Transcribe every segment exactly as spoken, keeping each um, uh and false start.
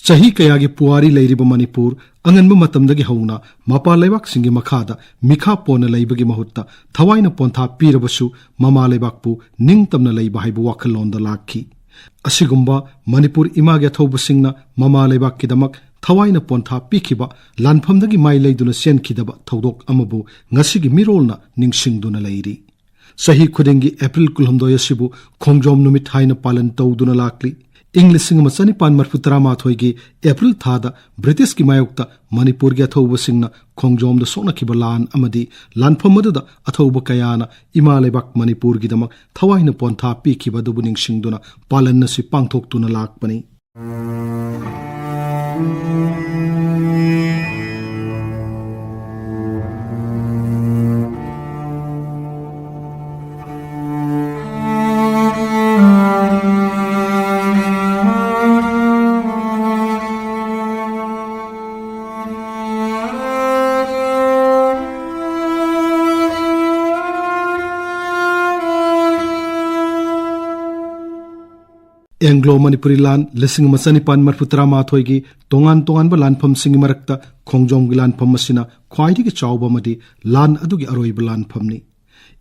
ꯆꯍꯤ ꯀꯌꯥꯒꯤ ꯄꯨꯋꯥꯔꯤ ꯂꯩꯔꯤꯕ ꯃꯅꯤꯄꯨꯔ ꯑꯉꯟꯕ ꯃꯇꯝꯗꯒꯤ ꯍꯧꯅ ꯃꯄꯥꯟ ꯂꯩꯕꯥꯛꯁꯤꯡꯒꯤ ꯃꯈꯥꯗ ꯃꯤꯈꯥ ꯄꯣꯟꯅ ꯂꯩꯕꯒꯤ ꯃꯍꯨꯠꯇ ꯊꯋꯥꯏꯅ ꯄꯣꯟꯊꯥ ꯄꯤꯔꯕꯁꯨ ꯃꯃꯥ ꯂꯩꯕꯥꯛꯄꯨ ꯅꯤꯡꯇꯝꯅ ꯂꯩꯕ ꯍꯥꯏꯕ ꯋꯥꯈꯜꯂꯣꯟꯗ ꯂꯥꯛꯈꯤ꯫ ꯑꯁꯤꯒꯨꯝꯕ ꯃꯅꯤꯄꯨꯔ ꯏꯃꯥꯒꯤ ꯑꯊꯧꯕꯁꯤꯡꯅ ꯃꯃꯥ ꯂꯩꯕꯥꯛꯀꯤꯗꯃꯛ ꯊꯋꯥꯏꯅ ꯄꯣꯟꯊꯥ ꯄꯤꯈꯤꯕ, ꯂꯥꯟꯐꯝꯗꯒꯤ ꯃꯥꯏ ꯂꯩꯗꯨꯅ ꯆꯦꯟꯈꯤꯗꯕ ꯊꯧꯗꯣꯛ ꯑꯃꯕꯨ ꯉꯁꯤꯒꯤ ꯃꯤꯔꯣꯜꯅ ꯅꯤꯡꯁꯤꯡꯗꯨꯅ ꯂꯩꯔꯤ꯫ ꯆꯍꯤ ꯈꯨꯗꯤꯡꯒꯤ ꯑꯦꯄ꯭ꯔꯤꯜ ꯀꯨꯟꯍꯨꯝꯗꯣꯏ ꯑꯁꯤꯕꯨ ꯈꯣꯡꯖꯣꯝ ꯅꯨꯃꯤꯠ ꯍꯥꯏꯅ ꯄꯥꯂꯟ ꯇꯧꯗꯨꯅ ꯂꯥꯛꯂꯤ꯫ ꯏꯪ ꯂꯤꯁꯤꯡ ꯑꯃ ꯆꯅꯤꯄꯥꯟ ꯃꯔꯤꯐꯨ ꯇꯔꯥꯃꯥꯊꯣꯏꯒꯤ ꯑꯦꯄ꯭ꯔꯤꯜ ꯊꯥꯗ ꯕ꯭ꯔꯤꯇꯤꯁꯀꯤ ꯃꯥꯌꯣꯛꯇ ꯃꯅꯤꯄꯨꯔꯒꯤ ꯑꯊꯧꯕꯁꯤꯡꯅ ꯈꯣꯡꯖꯣꯝꯗ ꯁꯣꯛꯅꯈꯤꯕ ꯂꯥꯟ ꯑꯃꯗꯤ ꯂꯥꯟꯐꯝ ꯑꯗꯨꯗ ꯑꯊꯧꯕ ꯀꯌꯥꯅ ꯏꯃꯥ ꯂꯩꯕꯥꯛ ꯃꯅꯤꯄꯨꯔꯒꯤꯗꯃꯛ ꯊꯋꯥꯏꯅ ꯄꯣꯟꯊꯥ ꯄꯤꯈꯤꯕ ꯑꯗꯨꯕꯨ ꯅꯤꯡꯁꯤꯡꯗꯨꯅ ꯄꯥꯂꯟ ꯑꯁꯤ ꯄꯥꯡꯊꯣꯛꯇꯨꯅ ꯂꯥꯛꯄꯅꯤ꯫ ꯑꯦꯡꯒ꯭ꯂꯣ ꯃꯅꯤꯄꯨꯔꯤ ꯂꯥꯟ ꯂꯤꯁꯤꯡ ꯑꯃ ꯆꯅꯤꯄꯥꯟ ꯃꯔꯤꯐꯨ ꯇꯔꯥꯃꯥꯊꯣꯏꯒꯤ ꯇꯣꯉꯥꯟ ꯇꯣꯉꯥꯟꯕ ꯂꯥꯟꯐꯝꯁꯤꯡꯒꯤ ꯃꯔꯛꯇ ꯈꯣꯡꯖꯣꯝꯒꯤ ꯂꯥꯟꯐꯝ ꯑꯁꯤꯅ ꯈ꯭ꯋꯥꯏꯗꯒꯤ ꯆꯥꯎꯕ ꯑꯃꯗꯤ ꯂꯥꯟ ꯑꯗꯨꯒꯤ ꯑꯔꯣꯏꯕ ꯂꯥꯟꯐꯝꯅꯤ꯫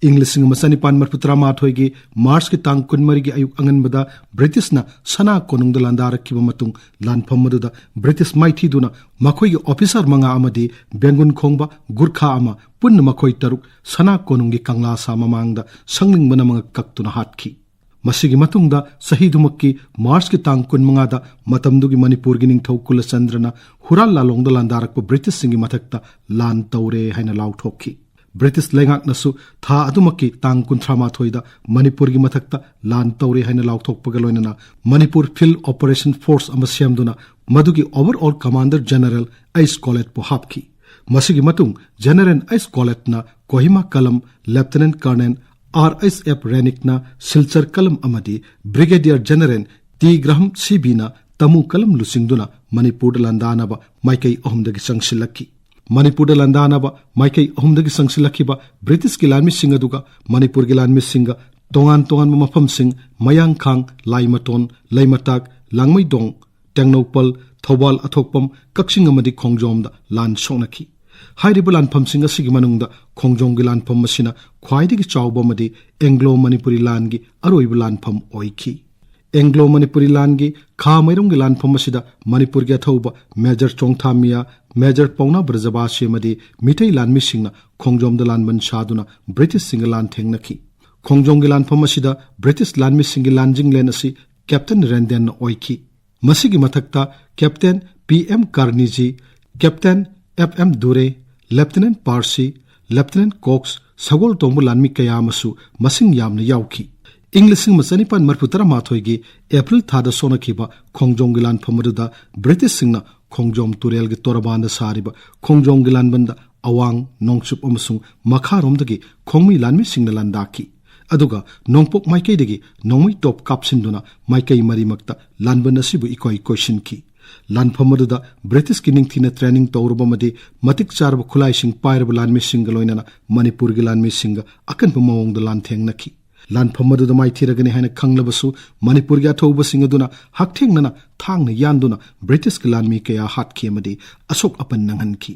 ꯏꯪ ꯂꯤꯁꯤꯡ ꯑꯃ ꯆꯅꯤꯄꯥꯟ ꯃꯔꯤꯐꯨ ꯇꯔꯥꯃꯥꯊꯣꯏꯒꯤ ꯃꯥꯔꯆꯀꯤ ꯇꯥꯡ ꯀꯨꯟꯃꯔꯤꯒꯤ ꯑꯌꯨꯛ ꯑꯉꯟꯕꯗ ꯕ꯭ꯔꯤꯇꯤꯁꯅ ꯁꯅꯥ ꯀꯣꯅꯨꯡꯗ ꯂꯥꯟꯗꯥꯔꯛꯈꯤꯕ ꯃꯇꯨꯡ, ꯂꯥꯟꯐꯝ ꯑꯗꯨꯗ ꯕ꯭ꯔꯤꯇꯤꯁ ꯃꯥꯏꯊꯤꯗꯨꯅ ꯃꯈꯣꯏꯒꯤ ꯑꯣꯐꯤꯁꯥꯔ ꯃꯉꯥ ꯑꯃꯗꯤ ꯕꯦꯡꯒꯨꯟ ꯈꯣꯡꯕ ꯒꯨꯔꯈꯥ ꯑꯃ, ꯄꯨꯟꯅ ꯃꯈꯣꯏ ꯇꯔꯨꯛ ꯁꯅꯥ ꯀꯣꯅꯨꯡꯒꯤ ꯀꯪꯂꯥ ꯁꯥ ꯃꯃꯥꯡꯗ ꯁꯪꯂꯤꯡꯕꯅ ꯃꯉꯛ ꯀꯛꯇꯨꯅ ꯍꯥꯠꯈꯤ꯫ ꯃꯁꯤꯒꯤ ꯃꯇꯨꯡꯗ ꯆꯍꯤꯗꯨꯃꯛꯀꯤ ꯃꯥꯔꯆꯀꯤ ꯇꯥꯡ ꯀꯨꯟꯃꯉꯥꯗ ꯃꯇꯝꯗꯨꯒꯤ ꯃꯅꯤꯄꯨꯔꯒꯤ ꯅꯤꯡꯊꯧ ꯀꯨꯂꯆꯟꯗ꯭ꯔꯅ ꯍꯨꯔꯥꯟ ꯂꯥꯂꯣꯡꯗ ꯂꯥꯟꯗꯥꯔꯛꯄ ꯕ꯭ꯔꯤꯇꯤꯁꯁꯤꯡꯒꯤ ꯃꯊꯛꯇ ꯂꯥꯟ ꯇꯧꯔꯦ ꯍꯥꯏꯅ ꯂꯥꯎꯊꯣꯛꯈꯤ꯫ ꯕ꯭ꯔꯤꯇꯤꯁ ꯂꯩꯉꯥꯛꯅꯁꯨ ꯊꯥ ꯑꯗꯨꯃꯛꯀꯤ ꯇꯥꯡ ꯀꯨꯟꯊ꯭ꯔꯥ ꯃꯥꯊꯣꯏꯗ ꯃꯅꯤꯄꯨꯔꯒꯤ ꯃꯊꯛꯇ ꯂꯥꯟ ꯇꯧꯔꯦ ꯍꯥꯏꯅ ꯂꯥꯎꯊꯣꯛꯄꯒ ꯂꯣꯏꯅꯅ ꯃꯅꯤꯄꯨꯔ ꯐꯤꯜꯗ ꯑꯣꯄꯔꯦꯁꯟ ꯐꯣꯔꯁ ꯑꯃ ꯁꯦꯝꯗꯨꯅ ꯃꯗꯨꯒꯤ overall commander general ꯑꯩꯆ ꯀꯣꯂꯦꯠꯄꯨ ꯍꯥꯞꯈꯤ꯫ ꯃꯁꯤꯒꯤ ꯃꯇꯨꯡ ꯖꯦꯅꯔꯦꯜ ꯑꯩꯆ ꯀꯣꯂꯦꯠꯅ Kohima column, lieutenant colonel R H F ꯔꯦꯅꯤꯛꯅ ꯁꯤꯜꯆꯔ ꯀꯂꯝ ꯑꯃꯗꯤ ꯕ꯭ꯔꯤꯒꯦꯗꯤꯌꯔ ꯖꯦꯅꯔꯦꯜ ꯇꯤ ꯒ꯭ꯔꯍꯝ ꯁꯤꯕꯤꯅ ꯇꯃꯨ ꯀꯂꯝ ꯂꯨꯆꯤꯡꯗꯨꯅ ꯃꯅꯤꯄꯨꯔꯗ ꯂꯥꯟꯗꯥꯅꯕ ꯃꯥꯏꯀꯩ ꯑꯍꯨꯝꯗꯒꯤ ꯆꯪꯁꯤꯜꯂꯛꯈꯤ꯫ ꯃꯅꯤꯄꯨꯔꯗ ꯂꯥꯟꯗꯥꯅꯕ ꯃꯥꯏꯀꯩ ꯑꯍꯨꯝꯗꯒꯤ ꯆꯪꯁꯤꯜꯂꯛꯈꯤꯕ ꯕ꯭ꯔꯤꯇꯤꯁꯀꯤ ꯂꯥꯟꯃꯤꯁꯤꯡ ꯑꯗꯨꯒ ꯃꯅꯤꯄꯨꯔꯒꯤ ꯂꯥꯟꯃꯤꯁꯤꯡꯒ ꯇꯣꯉꯥꯟ ꯇꯣꯉꯥꯟꯕ ꯃꯐꯝꯁꯤꯡ ꯃꯌꯥꯡꯈꯥꯡ, ꯂꯥꯏꯃꯇꯣꯟ, ꯂꯩꯃꯇꯥꯛ, ꯂꯥꯡꯃꯩꯗꯣꯡ, ꯇꯦꯡꯅꯧꯄꯜ, ꯊꯧꯕꯥꯜ, ꯑꯊꯣꯛꯄꯝ, ꯀꯛꯆꯤꯡ ꯑꯃꯗꯤ ꯈꯣꯡꯖꯣꯝꯗ ꯂꯥꯟ ꯁꯣꯛꯅꯈꯤ꯫ ꯍꯥꯏꯔꯤꯕ ꯂꯥꯟꯐꯝꯁꯤꯡ ꯑꯁꯤꯒꯤ ꯃꯅꯨꯡꯗ ꯈꯣꯡꯖꯣꯝꯒꯤ ꯂꯥꯟꯐꯝ ꯑꯁꯤꯅ ꯈ꯭ꯋꯥꯏꯗꯒꯤ ꯆꯥꯎꯕ ꯑꯃꯗꯤ ꯑꯦꯡꯒ꯭ꯂꯣ ꯃꯅꯤꯄꯨꯔꯤ ꯂꯥꯟꯒꯤ ꯑꯔꯣꯏꯕ ꯂꯥꯟꯐꯝ ꯑꯣꯏꯈꯤ꯫ ꯑꯦꯡꯒ꯭ꯂꯣ ꯃꯅꯤꯄꯨꯔꯤ ꯂꯥꯟꯒꯤ ꯈꯥ ꯃꯩꯔꯣꯡꯒꯤ ꯂꯥꯟꯐꯝ ꯑꯁꯤꯗ ꯃꯅꯤꯄꯨꯔꯒꯤ ꯑꯊꯧꯕ ꯃꯦꯖꯔ ꯆꯣꯡꯊꯥꯃꯤꯌꯥ, ꯃꯦꯖꯔ ꯄꯥꯎꯅꯥ ꯕ꯭ꯔꯖꯕꯥꯁꯤ ꯑꯃꯗꯤ ꯃꯤꯇꯩ ꯂꯥꯟꯃꯤꯁꯤꯡꯅ ꯈꯣꯡꯖꯣꯝꯗ ꯂꯥꯟꯕꯟ ꯁꯥꯗꯨꯅ ꯕ꯭ꯔꯤꯇꯤꯁꯁꯤꯡꯒ ꯂꯥꯟꯊꯦꯡꯅꯈꯤ꯫ ꯈꯣꯡꯖꯣꯝꯒꯤ ꯂꯥꯟꯐꯝ ꯑꯁꯤꯗ ꯕ꯭ꯔꯤꯇꯤꯁ ꯂꯥꯟꯃꯤꯁꯤꯡꯒꯤ ꯂꯥꯟꯖꯤꯡꯂꯦꯟ ꯑꯁꯤ ꯀꯦꯞꯇꯟ ꯔꯦꯟꯗꯦꯟꯅ ꯑꯣꯏꯈꯤ꯫ ꯃꯁꯤꯒꯤ ꯃꯊꯛꯇ captain P M Carnegie, captain F M Durey, lieutenant Percy, lieutenant Cox, ꯁꯒꯣꯜ ꯇꯣꯡꯕ ꯂꯥꯟꯃꯤ ꯀꯌꯥ ꯑꯃꯁꯨ ꯃꯁꯤꯡ ꯌꯥꯝꯅ ꯌꯥꯎꯈꯤ꯫ ꯏꯪ ꯂꯤꯁꯤꯡ ꯑꯃ ꯆꯅꯤꯄꯥꯟ ꯃꯔꯤꯐꯨ ꯇꯔꯥꯃꯥꯊꯣꯏꯒꯤ ꯑꯦꯄ꯭ꯔꯤꯜ ꯊꯥꯗ ꯁꯣꯛꯅꯈꯤꯕ ꯈꯣꯡꯖꯣꯝꯒꯤ ꯂꯥꯟꯐꯝ ꯑꯗꯨꯗ ꯕ꯭ꯔꯤꯇꯤꯁꯁꯤꯡꯅ ꯈꯣꯡꯖꯣꯝ ꯇꯨꯔꯦꯜꯒꯤ ꯇꯣꯔꯕꯥꯟꯗ ꯁꯥꯔꯤꯕ ꯈꯣꯡꯖꯣꯝꯒꯤ ꯂꯥꯟꯕꯟꯗ ꯑꯋꯥꯡ, ꯅꯣꯡꯆꯨꯞ ꯑꯃꯁꯨꯡ ꯃꯈꯥꯔꯣꯝꯗꯒꯤ ꯈꯣꯡꯃꯤ ꯂꯥꯟꯃꯤꯁꯤꯡꯅ ꯂꯥꯟꯗꯥꯈꯤ꯫ ꯑꯗꯨꯒ ꯅꯣꯡꯄꯣꯛ ꯃꯥꯏꯀꯩꯗꯒꯤ ꯅꯣꯡꯃꯩ ꯇꯣꯞ ꯀꯥꯞꯁꯤꯟꯗꯨꯅ ꯃꯥꯏꯀꯩ ꯃꯔꯤꯃꯛꯇ ꯂꯥꯟꯕꯟ ꯑꯁꯤꯕꯨ ꯏꯀꯣꯏ ꯀꯣꯏꯁꯤꯟꯈꯤ꯫ ꯂꯥꯟꯐꯝ ꯑꯗꯨꯗ ꯕ꯭ꯔꯤꯇꯤꯁꯀꯤ ꯅꯤꯡꯊꯤꯅ ꯇ꯭ꯔꯦꯅꯤꯡ ꯇꯧꯔꯕ ꯑꯃꯗꯤ ꯃꯇꯤꯛ ꯆꯥꯔꯕ ꯈꯨꯠꯂꯥꯏꯁꯤꯡ ꯄꯥꯏꯔꯕ ꯂꯥꯟꯃꯤꯁꯤꯡꯒ ꯂꯣꯏꯅꯅ ꯃꯅꯤꯄꯨꯔꯒꯤ ꯂꯥꯟꯃꯤꯁꯤꯡꯒ ꯑꯀꯟꯕ ꯃꯑꯣꯡꯗ ꯂꯥꯟꯊꯦꯡꯅꯈꯤ꯫ ꯂꯥꯟꯐꯝ ꯑꯗꯨꯗ ꯃꯥꯏꯊꯤꯔꯒꯅꯤ ꯍꯥꯏꯅ ꯈꯪꯂꯕꯁꯨ, ꯃꯅꯤꯄꯨꯔꯒꯤ ꯑꯊꯧꯕꯁꯤꯡ ꯑꯗꯨꯅ ꯍꯛꯊꯦꯡꯅꯅ ꯊꯥꯡꯅ ꯌꯥꯟꯗꯨꯅ ꯕ꯭ꯔꯤꯇꯤꯁꯀꯤ ꯂꯥꯟꯃꯤ ꯀꯌꯥ ꯍꯥꯠꯈꯤ ꯑꯃꯗꯤ ꯑꯁꯣꯛ ꯑꯄꯟ ꯅꯪꯍꯟꯈꯤ꯫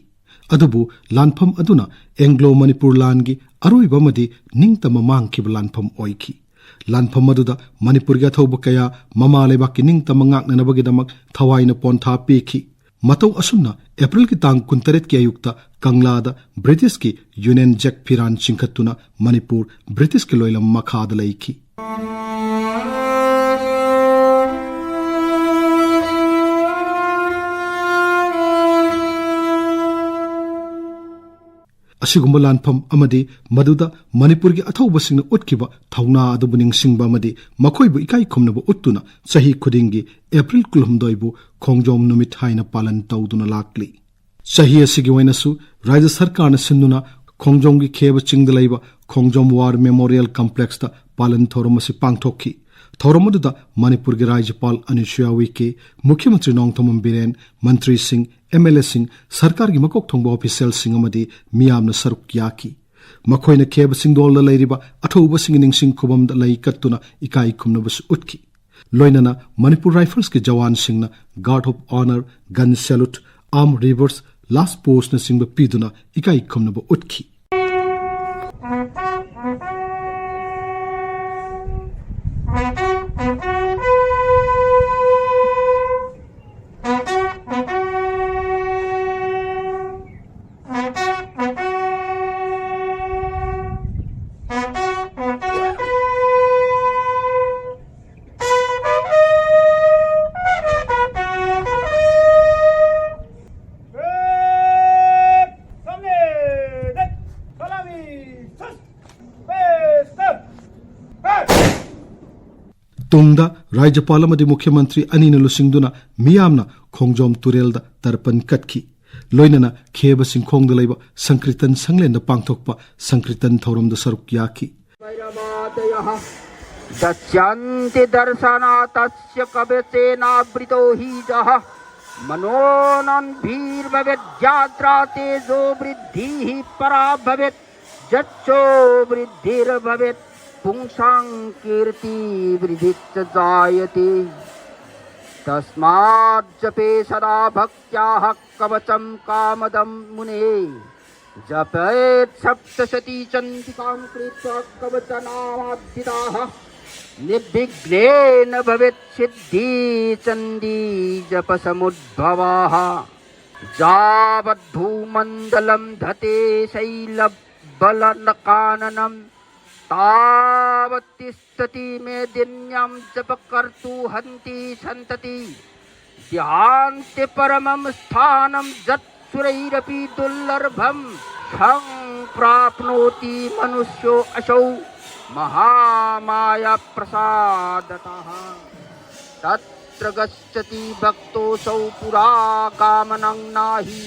ꯑꯗꯨꯕꯨ ꯂꯥꯟꯐꯝ ꯑꯗꯨꯅ ꯑꯦꯡꯒ꯭ꯂꯣ ꯃꯅꯤꯄꯨꯔ ꯂꯥꯟꯒꯤ ꯑꯔꯣꯏꯕ ꯑꯃꯗꯤ ꯅꯤꯡꯇꯝꯕ ꯃꯥꯡꯈꯤꯕ ꯂꯥꯟꯐꯝ ꯑꯣꯏꯈꯤ꯫ ꯂꯥꯟꯐꯝ ꯑꯗꯨꯗ ꯃꯅꯤꯄꯨꯔꯒꯤ ꯑꯊꯧꯕ ꯀꯌꯥ ꯃꯃꯥ ꯂꯩꯕꯥꯛꯀꯤ ꯅꯤꯡꯇꯝꯕ ꯉꯥꯛꯅꯅꯕꯒꯤꯗꯃꯛ ꯊꯋꯥꯏꯅ ꯄꯣꯟꯊꯥ ꯄꯤꯈꯤ꯫ ꯃꯇꯧ ꯑꯁꯨꯝꯅ ꯑꯦꯄ꯭ꯔꯤꯜꯒꯤ ꯇꯥꯡ ꯀꯨꯟꯇꯔꯦꯠꯀꯤ ꯑꯌꯨꯛꯇ ꯀꯪꯂꯥꯗ ꯕ꯭ꯔꯤꯇꯤꯁꯀꯤ ꯌꯨꯅꯤꯌꯟ ꯖꯦꯛ ꯐꯤꯔꯥꯟ ꯆꯤꯡꯈꯠꯇꯨꯅ ꯃꯅꯤꯄꯨꯔ ꯕ꯭ꯔꯤꯇꯤꯁꯀꯤ ꯂꯣꯏꯂꯝ ꯃꯈꯥꯗ ꯂꯩꯈꯤ꯫ ꯑꯁꯤꯒꯨꯝꯕ ꯂꯥꯟꯐꯝ ꯑꯃꯗꯤ ꯃꯗꯨꯗ ꯃꯅꯤꯄꯨꯔꯒꯤ ꯑꯊꯧꯕꯁꯤꯡꯅ ꯎꯠꯈꯤꯕ ꯊꯧꯅꯥ ꯑꯗꯨꯕꯨ ꯅꯤꯡꯁꯤꯡꯕ ꯑꯃꯗꯤ ꯃꯈꯣꯏꯕꯨ ꯏꯀꯥꯏ ꯈꯨꯝꯅꯕ ꯎꯠꯇꯨꯅ ꯆꯍꯤ ꯈꯨꯗꯤꯡꯒꯤ ꯑꯦꯄ꯭ꯔꯤꯜ ꯀꯨꯟꯍꯨꯝꯗꯣꯏꯕꯨ ꯈꯣꯡꯖꯣꯝ ꯅꯨꯃꯤꯠ ꯍꯥꯏꯅ ꯄꯥꯂꯟ ꯇꯧꯗꯨꯅ ꯂꯥꯛꯂꯤ꯫ ꯆꯍꯤ ꯑꯁꯤꯒꯤ ꯑꯣꯏꯅꯁꯨ ꯔꯥꯖ꯭ꯌ ꯁꯔꯀꯥꯔꯅ ꯁꯤꯟꯗꯨꯅ ꯈꯣꯡꯖꯣꯝꯒꯤ ꯈꯦꯕ ꯆꯤꯡꯗ ꯂꯩꯕ ꯈꯣꯡꯖꯣꯝ ꯋꯥꯔ ꯃꯦꯃꯣꯔꯤꯌꯦꯜ ꯀꯝꯄ꯭ꯂꯦꯛꯁꯇ ꯄꯥꯂꯟ ꯊꯧꯔꯝ ꯑꯁꯤ ꯄꯥꯡꯊꯣꯛꯈꯤ꯫ ꯊꯧꯔꯝ ꯑꯗꯨꯗ ꯃꯅꯤꯄꯨꯔꯒꯤ ꯔꯥꯖ꯭ꯌꯄꯥꯜ ꯑꯅꯨꯁꯨꯌꯥ ꯎꯏꯀꯦ, ꯃꯨꯈ꯭ꯌ ꯃꯟꯇ꯭ꯔꯤ ꯅꯣꯡꯊꯣꯝꯕꯝ ꯕꯤꯔꯦꯟ, ꯃꯟꯇ꯭ꯔꯤꯁꯤꯡ, ꯑꯦꯝ ꯑꯦꯜ ꯑꯦꯁꯤꯡ, ꯁꯔꯀꯥꯔꯒꯤ ꯃꯀꯣꯛ ꯊꯣꯡꯕ ꯑꯣꯐꯤꯁꯤꯌꯦꯜꯁꯤꯡ ꯑꯃꯗꯤ ꯃꯤꯌꯥꯝꯅ ꯁꯔꯨꯛ ꯌꯥꯈꯤ꯫ ꯃꯈꯣꯏꯅ ꯈꯦꯕ ꯆꯤꯡꯗꯣꯜꯗ ꯂꯩꯔꯤꯕ ꯑꯊꯧꯕꯁꯤꯡꯒꯤ ꯅꯤꯡꯁꯤꯡ ꯈꯨꯕꯝꯗ ꯂꯩ ꯀꯠꯇꯨꯅ ꯏꯀꯥꯏ ꯈꯨꯝꯅꯕꯁꯨ ꯎꯠꯈꯤ꯫ ꯂꯣꯏꯅꯅ Manipur ꯔꯥꯏꯐꯜꯁꯀꯤ ꯖꯋꯥꯟꯁꯤꯡꯅ guard of honour, gun salute, arm reverse, last postꯅꯆꯤꯡꯕ ꯄꯤꯗꯨꯅ ꯏꯀꯥꯏ ꯈꯨꯝꯅꯕ ꯎꯠꯈꯤ꯫ ꯇꯨꯡꯗ ꯔꯥꯖ꯭ꯌꯄꯥꯜ ꯑꯃꯗꯤ ꯃꯨꯈ꯭ꯌ ꯃꯟꯇ꯭ꯔꯤ ꯑꯅꯤꯅ ꯂꯨꯆꯤꯡꯗꯨꯅ ꯃꯤꯌꯥꯝꯅ ꯈꯣꯡꯖꯣꯝ ꯇꯨꯔꯦꯜꯗ ꯇꯔꯄꯟ ꯀꯠꯈꯤ꯫ ꯂꯣꯏꯅꯅ ꯈꯦꯕ ꯆꯤꯡꯈꯣꯡꯗ ꯂꯩꯕ ꯁꯪꯀ꯭ꯔꯤꯇꯟ ꯁꯪꯂꯦꯟꯗ ꯄꯥꯡꯊꯣꯛꯄ ꯁꯪꯀ꯭ꯔꯤꯇꯟ ꯊꯧꯔꯝꯗ ꯁꯔꯨꯛ ꯌꯥꯈꯤ꯫ भैरवादयः दस्यन्ति दर्शनातस्य कवचेनावृतो हि यः। मनोनन्भिर्भवेद्यात्रा तेजो वृद्धिः परा भवेत्। यच्चो वृद्धिर्भवेत् पुंसां कीर्ति वृद्धिश्च जायते। तस्माज्जपे सदा भक्त्याः कवचं कामदं मुने। जपेत् सप्तशती चण्डिकां कृत्वा कवचनामाद्यताः। निर्विघ्नेन भवेत् सिद्धिः चण्डी जपसमुद्भवाः। यावद्भूमण्डलं धते शैलबलनकाननं। तावत्तिष्ठति मेदिन्यां जपकर्तुः हन्ति सन्ततिः। देहान्ते परमं स्थानं यत् सुरैरपि दुर्लभम्। सं प्राप्नोति मनुष्यो असौ महामायाप्रसादतः। तत्र गच्छति भक्तोऽसौ पुरा कामनं न हि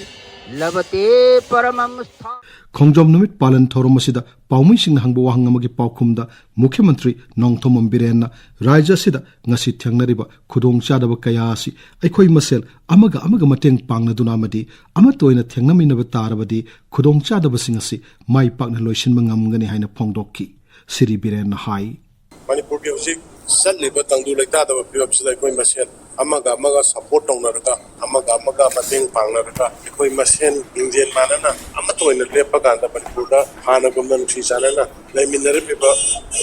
लभते परमं स्थानम्꯫ ꯈꯣꯡꯖꯣꯝ ꯅꯨꯃꯤꯠ ꯄꯥꯂꯟ ꯊꯧꯔꯝ ꯑꯁꯤꯗ ꯄꯥꯎꯃꯤꯁꯤꯡꯅ ꯍꯪꯕ ꯋꯥꯍꯪ ꯑꯃꯒꯤ ꯄꯥꯎꯈꯨꯝꯗ ꯃꯨꯈ꯭ꯌ ꯃꯟꯇ꯭ꯔꯤ ꯅꯣꯡꯊꯣꯝꯕꯝ ꯕꯤꯔꯦꯟꯅ ꯔꯥꯖ꯭ꯌ ꯑꯁꯤꯗ ꯉꯁꯤ ꯊꯦꯡꯅꯔꯤꯕ ꯈꯨꯗꯣꯡꯆꯥꯗꯕ ꯀꯌꯥ ꯑꯁꯤ ꯑꯩꯈꯣꯏ ꯃꯁꯦꯜ ꯑꯃꯒ ꯑꯃꯒ ꯃꯇꯦꯡ ꯄꯥꯡꯅꯗꯨꯅ ꯑꯃꯗꯤ ꯑꯃꯠꯇ ꯑꯣꯏꯅ ꯊꯦꯡꯅꯃꯤꯟꯅꯕ ꯇꯥꯔꯕꯗꯤ ꯈꯨꯗꯣꯡꯆꯥꯗꯕꯁꯤꯡ ꯑꯁꯤ ꯃꯥꯏ ꯄꯥꯛꯅ ꯂꯣꯏꯁꯤꯟꯕ ꯉꯝꯒꯅꯤ ꯍꯥꯏꯅ ꯐꯣꯡꯗꯣꯛꯈꯤ꯫ ꯁꯤꯔꯤ ꯕꯤꯔꯦꯟꯅ ꯍꯥꯏ꯫ ꯃꯅꯤꯄꯨꯔꯒꯤ ꯍꯧꯖꯤꯛ ꯆꯠꯂꯤꯕ ꯇꯪꯗꯨ ꯂꯩꯇꯥꯗꯕ ꯐꯤꯕꯝꯁꯤꯗ ꯑꯩꯈꯣꯏ ꯃꯁꯦꯟ ꯑꯃꯒ ꯑꯃꯒ ꯁꯄꯣꯔꯠ ꯇꯧꯅꯔꯒ, ꯑꯃꯒ ꯑꯃꯒ ꯃꯇꯦꯡ ꯄꯥꯡꯅꯔꯒ, ꯑꯩꯈꯣꯏ ꯃꯁꯦꯟ ꯂꯤꯡꯖꯦꯜ ꯃꯥꯟꯅꯅ ꯑꯃꯠꯇ ꯑꯣꯏꯅ ꯂꯦꯞꯄ ꯀꯥꯟꯗ ꯃꯅꯤꯄꯨꯔꯗ ꯍꯥꯟꯅꯒꯨꯝꯅ ꯅꯨꯡꯁꯤ ꯆꯥꯟꯅꯅ ꯂꯩꯃꯤꯟꯅꯔꯝꯃꯤꯕ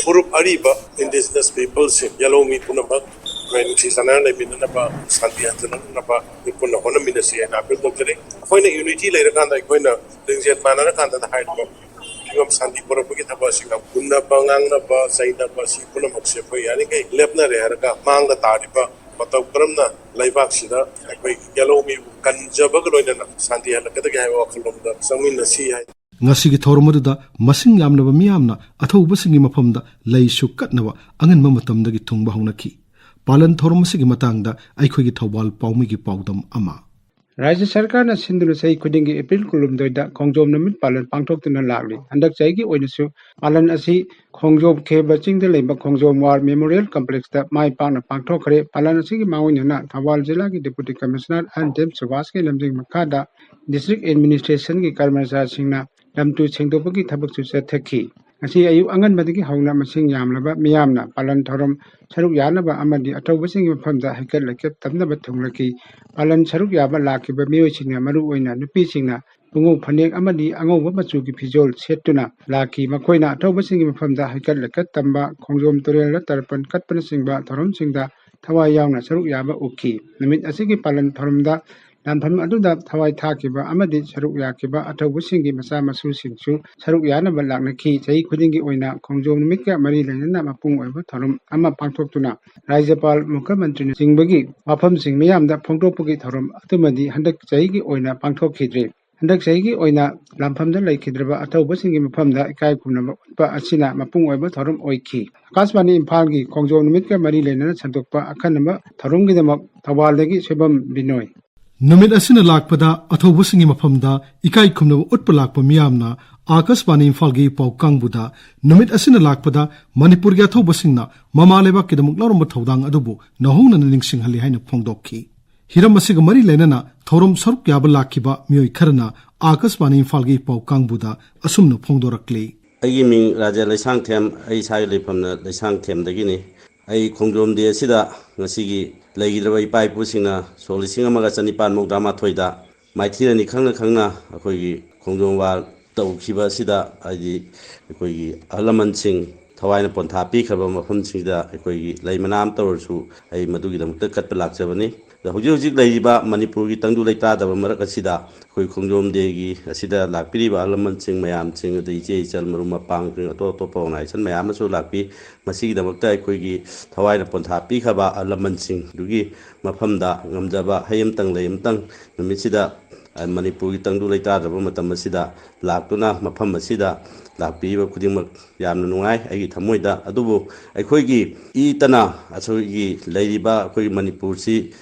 ꯐꯨꯔꯨꯞ ꯑꯔꯤꯕ ꯏꯟꯗꯤꯖꯤꯅꯁ ꯄꯤꯄꯜꯁꯤꯡ, ꯌꯦꯜꯍꯧꯃꯤ ꯄꯨꯝꯅꯃꯛ ꯑꯩꯈꯣꯏ ꯅꯨꯡꯁꯤ ꯆꯥꯟꯅꯅ ꯂꯩꯃꯤꯟꯅꯅꯕ, ꯁꯥꯟꯇꯤ ꯍꯟꯖꯤꯜꯂꯛꯅꯕ ꯑꯩꯈꯣꯏ ꯄꯨꯟꯅ ꯍꯣꯠꯅꯃꯤꯟꯅꯁꯤ ꯍꯥꯏꯅ ꯑꯄꯤꯜ ꯇꯧꯖꯔꯤ꯫ ꯑꯩꯈꯣꯏꯅ ꯌꯨꯅꯤꯇꯤ ꯂꯩꯔꯀꯥꯟꯗ, ꯑꯩꯈꯣꯏꯅ ꯂꯤꯡꯖꯦꯜ ꯃꯥꯟꯅꯔꯀꯥꯟꯗ ꯍꯥꯏꯔꯤꯕ ꯐꯤꯕꯝ ꯁꯥꯟꯇꯤ ꯄꯨꯔꯛꯄꯒꯤ ꯊꯕꯛ ꯑꯁꯤꯅ ꯍꯨꯟꯅꯕ, ꯉꯥꯡꯅꯕ, ꯆꯩꯅꯕ ꯑꯁꯤ ꯄꯨꯝꯅꯃꯛꯁꯦ ꯑꯩꯈꯣꯏ ꯌꯥꯔꯤꯈꯩ ꯂꯦꯞꯅꯔꯦ ꯍꯥꯏꯔꯒ ꯃꯥꯡꯗ ꯇꯥꯔꯤꯕ ꯃꯇꯧ ꯀꯔꯝꯅ ꯂꯩꯕꯥꯛꯁꯤꯗ ꯑꯩꯈꯣꯏ ꯌꯦꯜꯍꯧꯃꯤꯕꯨ ꯀꯟꯖꯕꯒ ꯂꯣꯏꯅꯅ ꯁꯥꯟꯇꯤ ꯍꯜꯂꯛꯀꯗꯒꯦ ꯍꯥꯏꯕ ꯋꯥꯈꯜꯂꯣꯟꯗ ꯆꯪꯃꯤꯟꯅꯁꯤ ꯍꯥꯏ꯫ ꯉꯁꯤꯒꯤ ꯊꯧꯔꯝ ꯑꯗꯨꯗ ꯃꯁꯤꯡ ꯌꯥꯝꯂꯕ ꯃꯤꯌꯥꯝꯅ ꯑꯊꯧꯕꯁꯤꯡꯒꯤ ꯃꯐꯝꯗ ꯂꯩꯁꯨ ꯀꯠꯅꯕ ꯑꯉꯟꯕ ꯃꯇꯝꯗꯒꯤ ꯊꯨꯡꯕ ꯍꯧꯅꯈꯤ꯫ ꯄꯥꯂꯟ ꯊꯧꯔꯝ ꯑꯁꯤꯒꯤ ꯃꯇꯥꯡꯗ ꯑꯩꯈꯣꯏꯒꯤ ꯊꯧꯕꯥꯜ ꯄꯥꯎꯃꯤꯒꯤ ꯄꯥꯎꯗꯝ ꯑꯃ꯫ ꯔꯥꯖ꯭ꯌ ꯁꯔꯀꯥꯔꯅ ꯁꯤꯟꯗꯨꯅ ꯆꯍꯤ ꯈꯨꯗꯤꯡꯒꯤ ꯑꯦꯄ꯭ꯔꯤꯜ ꯀꯨꯟꯍꯨꯝꯗꯣꯏꯗ ꯈꯣꯡꯖꯣꯝ ꯅꯨꯃꯤꯠ ꯄꯥꯂꯟ ꯄꯥꯡꯊꯣꯛꯇꯨꯅ ꯂꯥꯛꯂꯤ꯫ ꯍꯟꯗꯛ ꯆꯍꯤꯒꯤ ꯑꯣꯏꯅꯁꯨ ꯄꯥꯂꯟ ꯑꯁꯤ ꯈꯣꯡꯖꯣꯝ ꯈꯦꯕ ꯆꯤꯡꯗ ꯂꯩꯕ ꯈꯣꯡꯖꯣꯝ ꯋꯥꯔ ꯃꯦꯃꯣꯔꯤꯌꯦꯜ ꯀꯝꯄ꯭ꯂꯦꯛꯁꯇ ꯃꯥꯏ ꯄꯥꯛꯅ ꯄꯥꯡꯊꯣꯛꯈ꯭ꯔꯦ꯫ ꯄꯥꯂꯟ ꯑꯁꯤꯒꯤ ꯃꯥꯡꯑꯣꯏꯅꯅ ꯊꯧꯕꯥꯜ ꯖꯤꯂꯥꯒꯤ ꯗꯤꯄꯨꯇꯤ ꯀꯃꯤꯁꯅꯔ ꯑꯍꯟ ꯇꯦꯝ ꯁꯨꯕꯥꯁꯀꯤ ꯂꯝꯖꯤꯡ ꯃꯈꯥꯗ ꯗꯤꯁꯇ꯭ꯔꯤꯛ ꯑꯦꯗꯃꯤꯅꯤꯁꯇ꯭ꯔꯦꯁꯟꯒꯤ ꯀꯔꯃꯆꯥꯔꯁꯤꯡꯅ ꯂꯝꯇꯨ ꯁꯦꯡꯗꯣꯛꯄꯒꯤ ꯊꯕꯛꯁꯨ ꯆꯠꯊꯈꯤ꯫ ꯉꯁꯤ ꯑꯌꯨꯛ ꯑꯉꯟꯕꯗꯒꯤ ꯍꯧꯅ ꯃꯁꯤꯡ ꯌꯥꯝꯂꯕ ꯃꯤꯌꯥꯝꯅ ꯄꯥꯂꯟ ꯊꯧꯔꯝ ꯁꯔꯨꯛ ꯌꯥꯅꯕ ꯑꯃꯗꯤ ꯑꯊꯧꯕꯁꯤꯡꯒꯤ ꯃꯐꯝꯗ ꯍꯩꯀꯠ ꯂꯩꯀꯠ ꯇꯝꯅꯕ ꯊꯨꯡꯂꯈꯤ꯫ ꯄꯥꯂꯟ ꯁꯔꯨꯛ ꯌꯥꯕ ꯂꯥꯛꯈꯤꯕ ꯃꯤꯑꯣꯏꯁꯤꯡꯅ, ꯃꯔꯨꯑꯣꯏꯅ ꯅꯨꯄꯤꯁꯤꯡꯅ, ꯄꯨꯡꯉꯧ ꯐꯅꯦꯛ ꯑꯃꯗꯤ ꯑꯉꯧꯕ ꯃꯆꯨꯒꯤ ꯐꯤꯖꯣꯜ ꯁꯦꯠꯇꯨꯅ ꯂꯥꯛꯈꯤ꯫ ꯃꯈꯣꯏꯅ ꯑꯊꯧꯕꯁꯤꯡꯒꯤ ꯃꯐꯝꯗ ꯍꯩꯀꯠ ꯂꯩꯀꯠ ꯇꯝꯕ, ꯈꯣꯡꯖꯣꯝ ꯇꯨꯔꯦꯜꯗ ꯇꯔꯄꯟ ꯀꯠꯄꯅꯆꯤꯡꯕ ꯊꯧꯔꯝꯁꯤꯡꯗ ꯊꯋꯥꯏ ꯌꯥꯎꯅ ꯁꯔꯨꯛ ꯌꯥꯕ ꯎꯈꯤ꯫ ꯅꯨꯃꯤꯠ ꯑꯁꯤꯒꯤ ꯄꯥꯂꯟ ꯊꯧꯔꯝꯗ ꯂꯥꯟꯐꯝ ꯑꯗꯨꯗ ꯊꯋꯥꯏ ꯊꯥꯈꯤꯕ ꯑꯃꯗꯤ ꯁꯔꯨꯛ ꯌꯥꯈꯤꯕ ꯑꯊꯧꯕꯁꯤꯡꯒꯤ ꯃꯆꯥ ꯃꯁꯨꯁꯤꯡꯁꯨ ꯁꯔꯨꯛ ꯌꯥꯅꯕ ꯂꯥꯛꯅꯈꯤ꯫ ꯆꯍꯤ ꯈꯨꯗꯤꯡꯒꯤ ꯑꯣꯏꯅ ꯈꯣꯡꯖꯣꯝ ꯅꯨꯃꯤꯠꯀ ꯃꯔꯤ ꯂꯩꯅꯅ ꯃꯄꯨꯡ ꯑꯣꯏꯕ ꯊꯧꯔꯝ ꯑꯃ ꯄꯥꯡꯊꯣꯛꯇꯨꯅ ꯔꯥꯖ꯭ꯌꯄꯥꯜ, ꯃꯨꯈ꯭ꯌꯃꯟꯇ꯭ꯔꯤꯅꯆꯤꯡꯕꯒꯤ ꯋꯥꯐꯝꯁꯤꯡ ꯃꯤꯌꯥꯝꯗ ꯐꯣꯡꯗꯣꯛꯄꯒꯤ ꯊꯧꯔꯝ ꯑꯗꯨꯃꯗꯤ ꯍꯟꯗꯛ ꯆꯍꯤꯒꯤ ꯑꯣꯏꯅ ꯄꯥꯡꯊꯣꯛꯈꯤꯗ꯭ꯔꯤ꯫ ꯍꯟꯗꯛ ꯆꯍꯤꯒꯤ ꯑꯣꯏꯅ ꯂꯥꯟꯐꯝꯗ ꯂꯩꯈꯤꯗ꯭ꯔꯕ ꯑꯊꯧꯕꯁꯤꯡꯒꯤ ꯃꯐꯝꯗ ꯏꯀꯥꯏ ꯈꯨꯝꯅꯕ ꯎꯠꯄ ꯑꯁꯤꯅ ꯃꯄꯨꯡ ꯑꯣꯏꯕ ꯊꯧꯔꯝ ꯑꯣꯏꯈꯤ꯫ ꯑꯀꯥꯁꯕꯥꯅꯤ ꯏꯝꯐꯥꯜꯒꯤ ꯈꯣꯡꯖꯣꯝ ꯅꯨꯃꯤꯠꯀ ꯃꯔꯤ ꯂꯩꯅꯅ ꯁꯟꯗꯣꯛꯄ ꯑꯈꯟꯅꯕ ꯊꯧꯔꯝꯒꯤꯗꯃꯛ ꯊꯧꯕꯥꯜꯗꯒꯤ ꯁꯣꯏꯕꯝ ꯕꯤꯅꯣꯏ꯫ ꯅꯨꯃꯤꯠ ꯑꯁꯤꯅ ꯂꯥꯛꯄꯗ ꯑꯊꯧꯕꯁꯤꯡꯒꯤ ꯃꯐꯝꯗ ꯏꯀꯥꯏ ꯈꯨꯝꯅꯕ ꯎꯠꯄ ꯂꯥꯛꯄ ꯃꯤꯌꯥꯝꯅ ꯑꯀꯥꯁꯕꯥꯅꯤ ꯏꯝꯐꯥꯜꯒꯤ ꯄꯥꯎ ꯀꯥꯡꯕꯨꯗ ꯅꯨꯃꯤꯠ ꯑꯁꯤꯅ ꯂꯥꯛꯄꯗ ꯃꯅꯤꯄꯨꯔꯒꯤ ꯑꯊꯧꯕꯁꯤꯡꯅ ꯃꯃꯥ ꯂꯩꯕꯥꯛꯀꯤꯗꯃꯛ ꯂꯧꯔꯝꯕ ꯊꯧꯗꯥꯡ ꯑꯗꯨꯕꯨ ꯅꯧꯍꯧꯅꯅ ꯅꯤꯡꯁꯤꯡꯍꯜꯂꯤ ꯍꯥꯏꯅ ꯐꯣꯡꯗꯣꯛꯈꯤ꯫ ꯍꯤꯔꯝ ꯑꯁꯤꯒ ꯃꯔꯤ ꯂꯩꯅꯅ ꯊꯧꯔꯝ ꯁꯔꯨꯛ ꯌꯥꯕ ꯂꯥꯛꯈꯤꯕ ꯃꯤꯑꯣꯏ ꯈꯔꯅ ꯑꯀꯥꯁꯕꯥꯅꯤ ꯏꯝꯐꯥꯜꯒꯤ ꯄꯥꯎ ꯀꯥꯡꯕꯨꯗ ꯑꯁꯨꯝꯅ ꯐꯣꯡꯗꯣꯔꯛꯂꯤ꯫ ꯑꯩꯒꯤ ꯃꯤꯡ ꯔꯥꯖꯦꯟ ꯂꯩꯁꯥꯡꯊꯦꯝ, ꯑꯩ ꯏꯁꯥꯒꯤ ꯂꯩꯐꯝꯅ ꯂꯩꯁꯥꯡꯊꯦꯝꯗꯒꯤꯅꯤ꯫ ꯑꯩ ꯈꯣꯡꯖꯣꯝ ꯗꯦ ꯑꯁꯤꯗ ꯉꯁꯤꯒꯤ ꯂꯩꯈꯤꯗ꯭ꯔꯕ ꯏꯄꯥ ꯏꯄꯨꯁꯤꯡꯅ ꯁꯣꯛ ꯂꯤꯁꯤꯡ ꯑꯃꯒ ꯆꯅꯤꯄꯥꯟ ꯃꯧꯗ꯭ꯔꯥ ꯃꯥꯊꯣꯏꯗ ꯃꯥꯏꯊꯤꯔꯅꯤ ꯈꯪꯅ ꯈꯪꯅ ꯑꯩꯈꯣꯏꯒꯤ ꯈꯣꯡꯖꯣꯝ ꯋꯥꯔ ꯇꯧꯈꯤꯕ ꯑꯁꯤꯗ, ꯍꯥꯏꯗꯤ ꯑꯩꯈꯣꯏꯒꯤ ꯑꯍꯜ ꯂꯃꯟꯁꯤꯡ ꯊꯋꯥꯏꯅ ꯄꯣꯟꯊꯥ ꯄꯤꯈ꯭ꯔꯕ ꯃꯐꯝꯁꯤꯡꯗ ꯑꯩꯈꯣꯏꯒꯤ ꯂꯩ ꯃꯅꯥ ꯑꯃ ꯇꯧꯔꯁꯨ ꯑꯩ ꯃꯗꯨꯒꯤꯗꯃꯛꯇ ꯀꯠꯄ ꯂꯥꯛꯆꯕꯅꯤ꯫ ꯑꯗ ꯍꯧꯖꯤꯛ ꯍꯧꯖꯤꯛ ꯂꯩꯔꯤꯕ ꯃꯅꯤꯄꯨꯔꯒꯤ ꯇꯪꯗꯨ ꯂꯩꯇꯥꯗꯕ ꯃꯔꯛ ꯑꯁꯤꯗ ꯑꯩꯈꯣꯏ ꯈꯣꯡꯖꯣꯝ ꯗꯦꯒꯤ ꯑꯁꯤꯗ ꯂꯥꯛꯄꯤꯔꯤꯕ ꯑꯍꯜ ꯂꯃꯟꯁꯤꯡ ꯃꯌꯥꯝꯁꯤꯡ, ꯑꯗꯩ ꯏꯆꯦ ꯏꯆꯜ ꯃꯔꯨꯞ ꯃꯄꯥꯡꯁꯤꯡ, ꯑꯇꯣꯞ ꯑꯇꯣꯞꯄ ꯑꯣꯔꯒꯅꯥꯏꯖꯦꯁꯟ ꯃꯌꯥꯝ ꯑꯃꯁꯨ ꯂꯥꯛꯄꯤ꯫ ꯃꯁꯤꯒꯤꯗꯃꯛꯇ ꯑꯩꯈꯣꯏꯒꯤ ꯊꯋꯥꯏꯅ ꯄꯣꯟꯊꯥ ꯄꯤꯈ꯭ꯔꯕ ꯑꯍꯜ ꯂꯃꯟꯁꯤꯡꯗꯨꯒꯤ ꯃꯐꯝꯗ ꯉꯝꯖꯕ ꯍꯩ ꯑꯃꯇꯪ ꯂꯩ ꯑꯃꯇꯪ ꯅꯨꯃꯤꯠꯁꯤꯗ, ꯑ, ꯃꯅꯤꯄꯨꯔꯒꯤ ꯇꯪꯗꯨ ꯂꯩꯇꯥꯗ꯭ꯔꯕ ꯃꯇꯝ ꯑꯁꯤꯗ ꯂꯥꯛꯇꯨꯅ ꯃꯐꯝ ꯑꯁꯤꯗ ꯂꯥꯛꯄꯤꯔꯤꯕ ꯈꯨꯗꯤꯡꯃꯛ ꯌꯥꯝꯅ ꯅꯨꯡꯉꯥꯏ ꯑꯩꯒꯤ ꯊꯃꯣꯏꯗ꯫ ꯑꯗꯨꯕꯨ ꯑꯩꯈꯣꯏꯒꯤ ꯏꯇꯅ ꯑꯩꯈꯣꯏꯒꯤ ꯂꯩꯔꯤꯕ ꯑꯩꯈꯣꯏꯒꯤ ꯃꯅꯤꯄꯨꯔꯁꯤ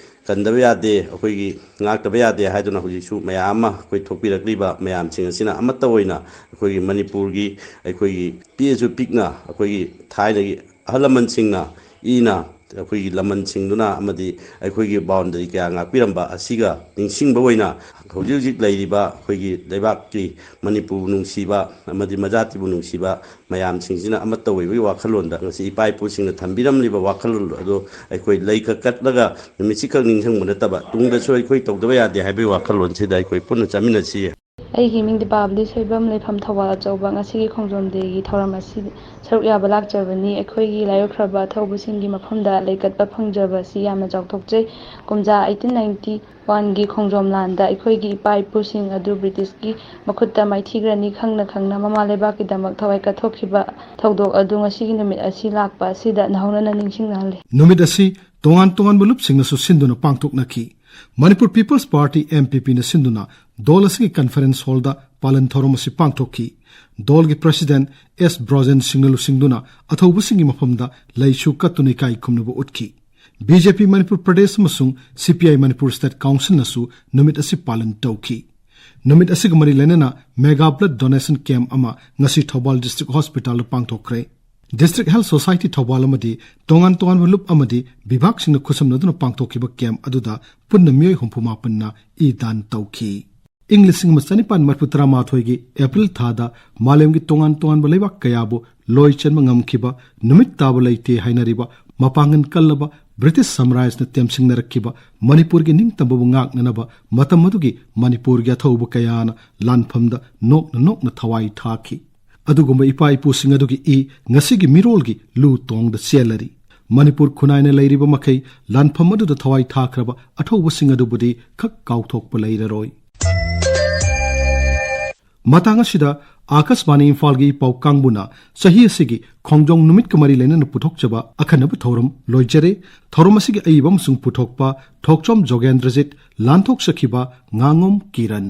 ꯀꯟꯗꯕ ꯌꯥꯗꯦ, ꯑꯩꯈꯣꯏꯒꯤ ꯉꯥꯛꯇꯕ ꯌꯥꯗꯦ ꯍꯥꯏꯗꯨꯅ ꯍꯧꯖꯤꯛꯁꯨ ꯃꯌꯥꯝ ꯑꯃ ꯑꯩꯈꯣꯏ ꯊꯣꯛꯄꯤꯔꯛꯂꯤꯕ ꯃꯌꯥꯝꯁꯤꯡ ꯑꯁꯤꯅ ꯑꯃꯠꯇ ꯑꯣꯏꯅ ꯑꯩꯈꯣꯏꯒꯤ ꯃꯅꯤꯄꯨꯔꯒꯤ ꯑꯩꯈꯣꯏꯒꯤ ꯄꯤꯛꯑꯁꯨ ꯄꯤꯛꯅ ꯑꯩꯈꯣꯏꯒꯤ ꯊꯥꯏꯅꯒꯤ ꯑꯍꯜ ꯂꯃꯟꯁꯤꯡꯅ ꯏꯅ ꯑꯩꯈꯣꯏꯒꯤ ꯂꯃꯟꯁꯤꯡꯗꯨꯅ ꯑꯃꯗꯤ ꯑꯩꯈꯣꯏꯒꯤ ꯕꯥꯎꯟꯗꯔꯤ ꯀꯌꯥ ꯉꯥꯛꯄꯤꯔꯝꯕ ꯑꯁꯤꯒ ꯅꯤꯡꯁꯤꯡꯕ ꯑꯣꯏꯅ ꯍꯧꯖꯤꯛ ꯍꯧꯖꯤꯛ ꯂꯩꯔꯤꯕ ꯑꯩꯈꯣꯏꯒꯤ ꯂꯩꯕꯥꯛꯀꯤ ꯃꯅꯤꯄꯨꯔꯕꯨ ꯅꯨꯡꯁꯤꯕ ꯑꯃꯗꯤ ꯃꯖꯥꯇꯤꯕꯨ ꯅꯨꯡꯁꯤꯕ ꯃꯌꯥꯝꯁꯤꯡꯁꯤꯅ ꯑꯃꯠꯇ ꯑꯣꯏꯕꯒꯤ ꯋꯥꯈꯜꯂꯣꯟꯗ ꯉꯁꯤ ꯏꯄꯥ ꯏꯄꯨꯁꯤꯡꯅ ꯊꯝꯕꯤꯔꯝꯂꯤꯕ ꯋꯥꯈꯜꯂꯣꯟ ꯑꯗꯨ ꯑꯩꯈꯣꯏ ꯂꯩꯈꯛ ꯀꯠꯂꯒ ꯅꯨꯃꯤꯠꯁꯤꯈꯛ ꯅꯤꯡꯁꯤꯡꯕ ꯅꯠꯇꯕ ꯇꯨꯡꯗꯁꯨ ꯑꯩꯈꯣꯏ ꯇꯧꯗꯕ ꯌꯥꯗꯦ ꯍꯥꯏꯕꯒꯤ ꯋꯥꯈꯜꯂꯣꯟꯁꯤꯗ ꯑꯩꯈꯣꯏ ꯄꯨꯟꯅ ꯆꯥꯃꯤꯟꯅꯁꯤ꯫ ꯑꯩꯒꯤ ꯃꯤꯡ ꯗꯤꯄꯥꯕꯂꯤ ꯁꯣꯏꯕꯝ, ꯂꯩꯐꯝ ꯊꯧꯕꯥꯜ ꯑꯆꯧꯕ꯫ ꯉꯁꯤꯒꯤ ꯈꯣꯡꯖꯣꯝ ꯗꯦꯒꯤ ꯊꯧꯔꯝ ꯑꯁꯤ ꯁꯔꯨꯛ ꯌꯥꯕ ꯂꯥꯛꯆꯕꯅꯤ꯫ ꯑꯩꯈꯣꯏꯒꯤ ꯂꯥꯏꯑꯣꯏꯈ꯭ꯔꯕ ꯑꯊꯧꯕꯁꯤꯡꯒꯤ ꯃꯐꯝꯗ ꯂꯩꯀꯠꯄ ꯐꯪꯖꯕ ꯑꯁꯤ ꯌꯥꯝꯅ ꯆꯥꯎꯊꯣꯛꯆꯩ꯫ ꯀꯨꯝꯖꯥ ꯑꯩꯠꯇꯤꯟ ꯅꯥꯏꯟꯇꯤ ꯋꯥꯟꯒꯤ ꯈꯣꯡꯖꯣꯝ ꯂꯥꯟꯗ ꯑꯩꯈꯣꯏꯒꯤ ꯏꯄꯥ ꯏꯄꯨꯁꯤꯡ ꯑꯗꯨ ꯕ꯭ꯔꯤꯇꯤꯁꯀꯤ ꯃꯈꯨꯠꯇ ꯃꯥꯏꯊꯤꯈ꯭ꯔꯅꯤ ꯈꯪꯅ ꯈꯪꯅ ꯃꯃꯥ ꯂꯩꯕꯥꯛꯀꯤꯗꯃꯛ ꯊꯋꯥꯏ ꯀꯠꯊꯣꯛꯈꯤꯕ ꯊꯧꯗꯣꯛ ꯑꯗꯨ ꯉꯁꯤꯒꯤ ꯅꯨꯃꯤꯠ ꯑꯁꯤ ꯂꯥꯛꯄ ꯑꯁꯤꯗ ꯅꯧꯍꯧꯅꯅ ꯅꯤꯡꯁꯤꯡꯅꯍꯜꯂꯤ꯫ ꯅꯨꯃꯤꯠ ꯑꯁꯤ ꯇꯣꯉꯥꯟ ꯇꯣꯉꯥꯟꯕ ꯂꯨꯞꯁꯤꯡꯅꯁꯨ ꯁꯤꯟꯗꯨꯅ ꯄꯥꯡꯊꯣꯛꯅꯈꯤ꯫ Manipur peoples party, M P ꯄꯤꯅ ꯁꯤꯟꯗꯨꯅ ꯗꯣꯜ ꯑꯁꯤꯒꯤ ꯀꯟꯐꯔꯦꯟꯁ ꯍꯣꯜꯗ ꯄꯥꯂꯟ ꯊꯧꯔꯝ ꯑꯁꯤ ꯄꯥꯡꯊꯣꯛꯈꯤ꯫ ꯗꯣꯜꯒꯤ ꯄ꯭ꯔꯁꯤꯗꯦꯟꯠ ꯑꯦꯁ ꯕ꯭ꯔꯣꯖꯦꯟ ꯁꯤꯡꯅ ꯂꯨꯆꯤꯡꯗꯨꯅ ꯑꯊꯧꯕꯁꯤꯡꯒꯤ ꯃꯐꯝꯗ ꯂꯩꯁꯨ ꯀꯠꯇꯨꯅ ꯏꯀꯥꯏ ꯈꯨꯝꯅꯕ ꯎꯠꯈꯤ꯫ ꯕꯤ ꯖꯦ ꯄꯤ ꯃꯅꯤꯄꯨꯔ ꯄ꯭ꯔꯗꯦꯁ ꯑꯃꯁꯨꯡ ꯁꯤ ꯄꯤ ꯑꯥꯏ ꯃꯅꯤꯄꯨꯔ ꯁ꯭ꯇꯦꯠ ꯀꯥꯎꯟꯁꯤꯜꯅꯁꯨ ꯅꯨꯃꯤꯠ ꯑꯁꯤ ꯄꯥꯂꯟ ꯇꯧꯈꯤ꯫ ꯅꯨꯃꯤꯠ ꯑꯁꯤꯒ ꯃꯔꯤ ꯂꯩꯅꯅ ꯃꯦꯒꯥ ꯕ꯭ꯂꯗ ꯗꯣꯅꯦꯁꯟ ꯀꯦꯝꯞ ꯑꯃ ꯉꯁꯤ ꯊꯧꯕꯥꯜ ꯗꯤꯁꯇ꯭ꯔꯤꯛ ꯍꯣꯁꯄꯤꯇꯥꯜꯗ ꯄꯥꯡꯊꯣꯛꯈ꯭ꯔꯦ꯫ ꯗꯤꯁꯇ꯭ꯔꯤꯛ ꯍꯦꯜꯊ ꯁꯣꯁꯥꯏꯇꯤ ꯊꯧꯕꯥꯜ ꯑꯃꯗꯤ ꯇꯣꯉꯥꯟ ꯇꯣꯉꯥꯟꯕ ꯂꯨꯞ ꯑꯃꯗꯤ ꯕꯤꯚꯥꯒꯁꯤꯡꯅ ꯈꯨꯠꯁꯝꯅꯗꯨꯅ ꯄꯥꯡꯊꯣꯛꯈꯤꯕ ꯀꯦꯝꯞ ꯑꯗꯨꯗ ꯄꯨꯟꯅ ꯃꯤꯑꯣꯏ ꯍꯨꯝꯐꯨ ꯃꯥꯄꯟꯅ ꯏ ꯗꯥꯟ ꯇꯧꯈꯤ꯫ ꯏꯪ ꯂꯤꯁꯤꯡ ꯑꯃ ꯆꯅꯤꯄꯥꯟ ꯃꯔꯤꯐꯨ ꯇꯔꯥꯃꯥꯊꯣꯏꯒꯤ ꯑꯦꯄ꯭ꯔꯤꯜ ꯊꯥꯗ ꯃꯥꯂꯦꯝꯒꯤ ꯇꯣꯉꯥꯟ ꯇꯣꯉꯥꯟꯕ ꯂꯩꯕꯥꯛ ꯀꯌꯥꯕꯨ ꯂꯣꯏ ꯆꯟꯕ ꯉꯝꯈꯤꯕ ꯅꯨꯃꯤꯠ ꯇꯥꯕ ꯂꯩꯇꯦ ꯍꯥꯏꯅꯔꯤꯕ ꯃꯄꯥꯡꯒꯜ ꯀꯜꯂꯕ ꯕ꯭ꯔꯤꯇꯤꯁ ꯁꯥꯝꯔꯥꯖꯅ ꯇꯦꯝꯁꯤꯡꯅꯔꯛꯈꯤꯕ ꯃꯅꯤꯄꯨꯔꯒꯤ ꯅꯤꯡꯇꯝꯕꯕꯨ ꯉꯥꯛꯅꯅꯕ ꯃꯇꯝ ꯑꯗꯨꯒꯤ ꯃꯅꯤꯄꯨꯔꯒꯤ ꯑꯊꯧꯕ ꯀꯌꯥꯅ ꯂꯥꯟꯐꯝꯗ ꯅꯣꯛꯅ ꯅꯣꯛꯅ ꯊꯋꯥꯏ ꯊꯥꯈꯤ꯫ ꯑꯗꯨꯒꯨꯝꯕ ꯏꯄꯥ ꯏꯄꯨꯁꯤꯡ ꯑꯗꯨꯒꯤ ꯏ ꯉꯁꯤꯒꯤ ꯃꯤꯔꯣꯜꯒꯤ ꯂꯨ ꯇꯣꯡꯗ ꯆꯦꯜꯂꯔꯤ꯫ ꯃꯅꯤꯄꯨꯔ ꯈꯨꯟꯅꯥꯏꯅ ꯂꯩꯔꯤꯕ ꯃꯈꯩ ꯂꯥꯟꯐꯝ ꯑꯗꯨꯗ ꯊꯋꯥꯏ ꯊꯥꯈ꯭ꯔꯕ ꯑꯊꯧꯕꯁꯤꯡ ꯑꯗꯨꯕꯨꯗꯤ ꯈꯛ ꯀꯥꯎꯊꯣꯛꯄ ꯂꯩꯔꯔꯣꯏ꯫ ꯃꯇꯥꯡ ꯑꯁꯤꯗ ꯑꯥꯀꯥꯁꯕꯥꯅꯤ ꯏꯝꯐꯥꯜꯒꯤ ꯄꯥꯎ ꯀꯥꯡꯕꯨꯅ ꯆꯍꯤ ꯑꯁꯤꯒꯤ ꯈꯣꯡꯖꯣꯝ ꯅꯨꯃꯤꯠꯀ ꯃꯔꯤ ꯂꯩꯅꯅ ꯄꯨꯊꯣꯛꯆꯕ ꯑꯈꯟꯅꯕ ꯊꯧꯔꯝ ꯂꯣꯏꯖꯔꯦ꯫ ꯊꯧꯔꯝ ꯑꯁꯤꯒꯤ ꯑꯏꯕ ꯑꯃꯁꯨꯡ ꯄꯨꯊꯣꯛꯄ ꯊꯣꯛꯆꯣꯝ ꯖꯣꯒꯦꯟꯗ꯭ꯔꯖꯤꯠ, ꯂꯥꯟꯊꯣꯛꯆꯈꯤꯕ ꯉꯥꯉꯣꯝ ꯀꯤꯔꯟ꯫